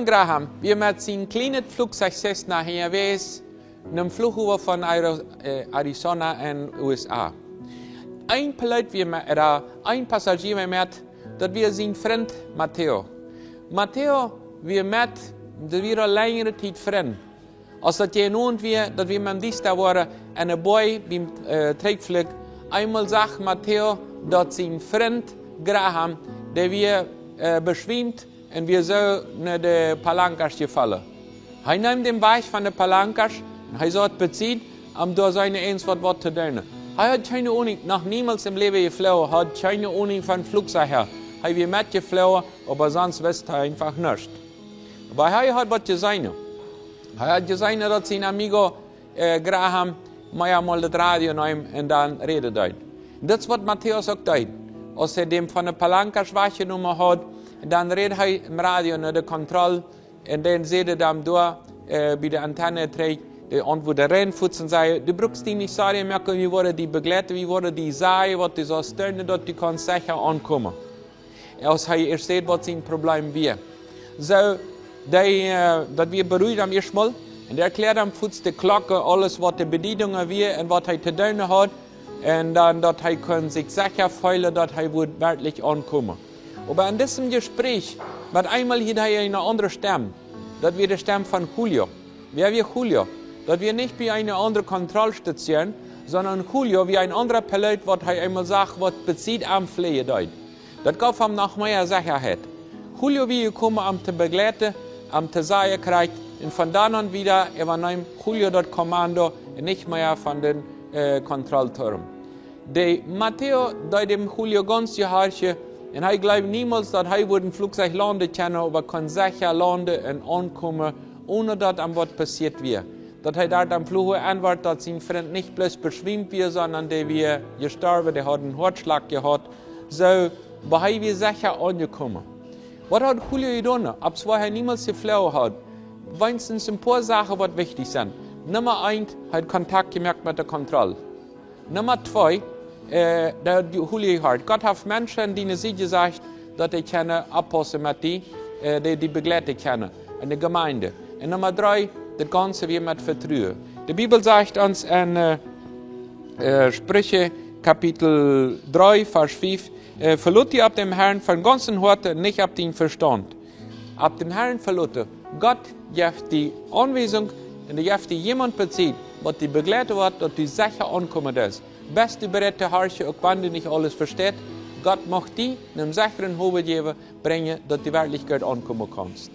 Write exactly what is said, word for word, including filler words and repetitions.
Graham wia met sien kjlienet Fluchzeich Cessna unjawäajes, nom Fluchhäwen von Ari-, äh, Arizona en U S A. Een Pilot wia met, ooda een Passagier wia met, daut wia sien Frint Mateo. Mateo wia met, dee wieren aul lenjre Tiet Frind. Aus daut je enn Owent wia, daut wia met dee doa wieren, un een Boy biem, äh, Trickflick. Eemol sach Mateo, daut sien Frint Graham, dee wia, äh, beschwiemt un wia soo no de Palancas jefollen. Hee neem dän Wajch von de Palancas un hee saut bie Sied, om doa siene eens waut, waut to doonen. Hee haud kjeene Ahnung, noch niemols em Läwen jefloagen, haud kjeene Ahnung von Fluchzeich. Hee wia metjefloagen, oba sonst wist hee eefach nuscht. Oba hee haud waut jeseenen. Hee haud jeseenen, daut sien Amigo, äh, Graham meamol daut Radio neem un dan räden deed. Un daut es waut Mateo uk deed. Aus hee dän von de Palancas wajchjenomen haud, dan räd hee em Radio no de Kontroll un dan säd hee dan doa, äh, bie de Antenne trigj, dee auntwuad rein fuats un säd: "Du brukst die nich Sorjen moaken, wie woaren die begleiten, wie woaren die sajen, waut du saust doonen, daut du kaust secha aunkomen." Aus hee ieescht säd, waut sien Problem wia. Soo, dee, äh, daut wia beruhijent am ieescht mol. Un dee erkjläad am fuats de Klock, aules waut de Bediedungen wia un waut hee to doonen haud. Un dan, daut hee kunn sikj secha feelen, daut hee wudd werkjlich aunkomen. Oba en disem Jespräch, met eemol hieed hee eene aundre Stemm. Daut wia de Stemm von Julio. Wäa wia Julio? Daut wia nich bie eene aundre Kontrollstation, sonda Julio wia een aundra Pilot, waut hee eemol sach, waut bie Sied am fläajen deed. Daut jeef am noch mea Sechaheit. Julio wia jekomen, am to begleiten, am to sajen krakjt, un von dan aun wieda äwaneem Julio daut Kommando un nich mea von dän, äh, Kontrollturm. De Mateo deed däm Julio gaunz jehorchen, un hee jleewd niemols, daut hee wudd een Fluchzeich launden kjennen, oba kunn secha launden un aunkomen, onen daut am waut passieet wia. Daut hee doa aum Fluchhäwen aunwort, daut sien Frint nich bloos beschwiemt wia, sonda dee wia jestorwen, dee haud een Hoatschlach jehaut. Soo, oba hee wia secha aunjekomen. Waut haud Julio jedonen, uk wan hee niemols jefloagen haud? Weens een poa Sachen, waut wichtich sent. Numma eent, hee haud Kontakt jemoakt met de Kontroll. Numma twee, äh, daut Julio haud. Gott haft Menschen aun diene Sied jesajcht, daut dee kjennen oppaussen met die, äh, dee die begleiten kjennen. En de Jemeent. Un Numma dree, daut Gaunze wia met Vetruen. De Bibel sajcht ons en, äh, äh, Sprüche, Kapitel dree, Varsch fief, äh: "Veloot die opp dän Herrn von gaunzem Hoaten, nich opp dienen Vestaunt." Opp dän Herrn veloten. Gott jeft die Aunwiesunk un hee jeft die jemaunt bie Sied, waut die begleiten woat, daut du secha aunkomen deist. Best du bereit to horchen, uk wan du nich aules vesteist? Gott mucht die en een sechren Hoawen jäwen, brinjen, daut du werkjlich goot aunkomen kaust.